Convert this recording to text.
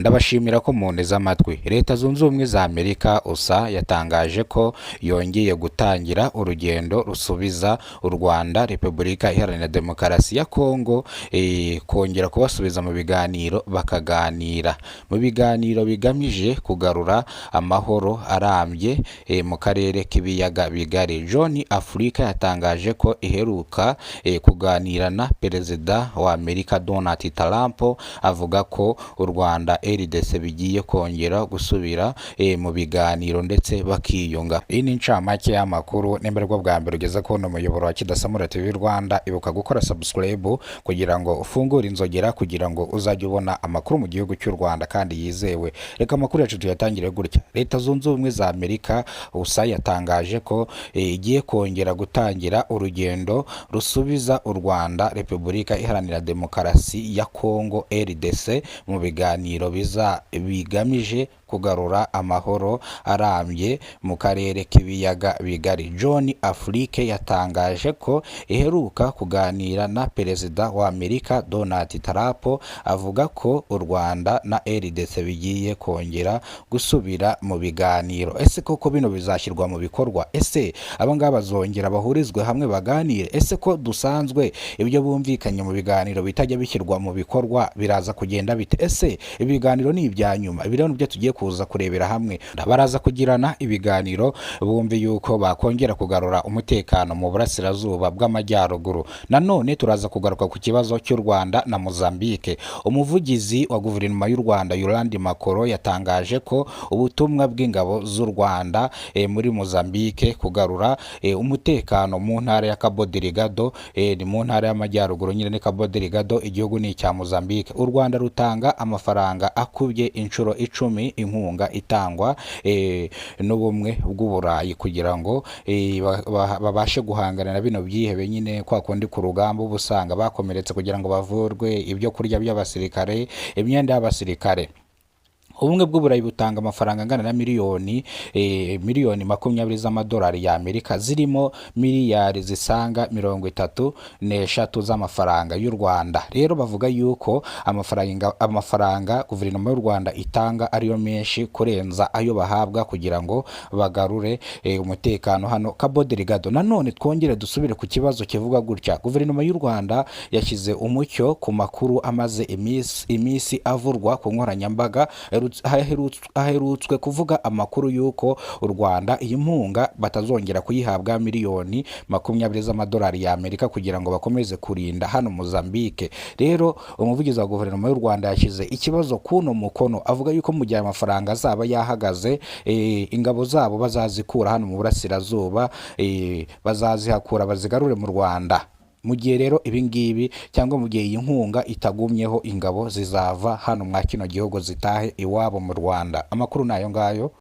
Ndabashimira ko munteze amatwi. Leta Zunze Ubumwe za Amerika, USA, yatangaje ko yongeye gutangira urugendo rusubiza u Rwanda, Repubulika Iharanira Demokarasi ya Kongo, kongera kubasubiza mu biganiro bakaganira. Mu biganiro bigamije kugarura amahoro arambye mu karere k'ibiyaga bigari. Jeune Afrique yatangaje ko iheruka kuganira na Perezida wa Amerika Donald Trump, avuga ko u Rwanda, RDC bigiye kongera gusubira mu biganiro ndetse bakiyunga. Iyi ni incamake y'amakuru. Nimba aribwo bwa mbere ugeze kubona umuyoboro wa Kidasamura TV Rwanda, ibuka gukora subscribe kugira ngo ufungure inzogera, kugira ngo uzajye ubona amakuru mu gihugu cy'u Rwanda kandi yizewe. Reka amakuru yacu tuyatangire gutya. Leta Zunze Ubumwe za Amerika, USA, yatangaje ko igiye kongera gutangira urugendo rusubiza u Rwanda, Repubulika Iharanira Demokarasi ya Kongo, RDC, mu biganiro biza bigamije kugarura amahoro arambye mu karere k'ibiyaga bigari. Jeune Afrique yatangaje ko iheruka kuganira na Perezida wa Amerika Donald Trump, avuga ko u Rwanda na RDC bigiye kongera gusubira mu biganiro. Ese koko bino bizashyirwa mu bikorwa? Ese aba ngaba bazongera bahurizwe hamwe baganire? Ese ko dusanzwe ibyo bumvikanye mu biganiro bitajya bishyirwa mu bikorwa, biraza kugenda bite? Ese ibiganiro ni ibya nyuma? Ibi rero nibyo tugiye kuza kurebera hamwe. Baraza kugirana ibiganiro bumve yuko bakongera kugarura umutekano mu burasirazuba bw'amajyaruguru. Nanone turaza kugaruka ku kibazo cy'u Rwanda na Mozambique. Umuvugizi wa guverinoma y'u Rwanda, Yolande Makolo, yatangaje ko ubutumwa bw'ingabo z'u Rwanda muri Mozambique kugarura umutekano mu ntara ya Cabo Delgado, ni mu ntara y'amajyaruguru nyine, ni Cabo Delgado, igihugu ni icya Mozambique. U Rwanda rutanga amafaranga akubye inshuro 10 inkunga itangwa n'Ubumwe bw'Uburayi kugira ngo babashe guhangana na bino byihebe nyine, kwa kundi ku rugamba uba usanga bakomeretse kugira ngo bavurwe, ibyo kurya by'abasirikare, imyenda y'abasirikare. Ubumwe bw'Uburayi butanga amafaranga angana na miliyoni 20 z'amadolari y'Amerika, zirimo miliyari zisaga 33 z'amafaranga y'u Rwanda. Rero bavuga yuko amafaranga guverinoma y'u Rwanda itanga ariyo menshi kurenza ayo bahabwa kugira ngo bagarure umutekano hano Cabo Delgado. Nanone twongere dusubire ku kibazo kivuga gutya: guverinoma y'u Rwanda yashyize umucyo ku makuru amaze iminsi avurwa ku nkoranyambaga. Aherutswe kuvuga amakuru y'uko u Rwanda iyi nkunga batazongera kuyihabwa, miliyoni 20 z'amadolari y'Amerika, kugira ngo bakomeze kurinda hano Mozambique. Rero umuvugizi wa guverinoma y'u Rwanda yashyize ikibazo kuno mukono, avuga yuko mu gihe amafaranga azaba yahagaze, ingabo zabo bazazikura hano mu burasirazuba, bazazihakura bazigarure mu Rwanda. Mu gihe rero ibi ngibi, cyangwa mu gihe iyi nkunga itagumyeho, ingabo zizava hano mwa kino gihugu zitahe iwabo mu Rwanda. Amakuru ni ayo ngayo.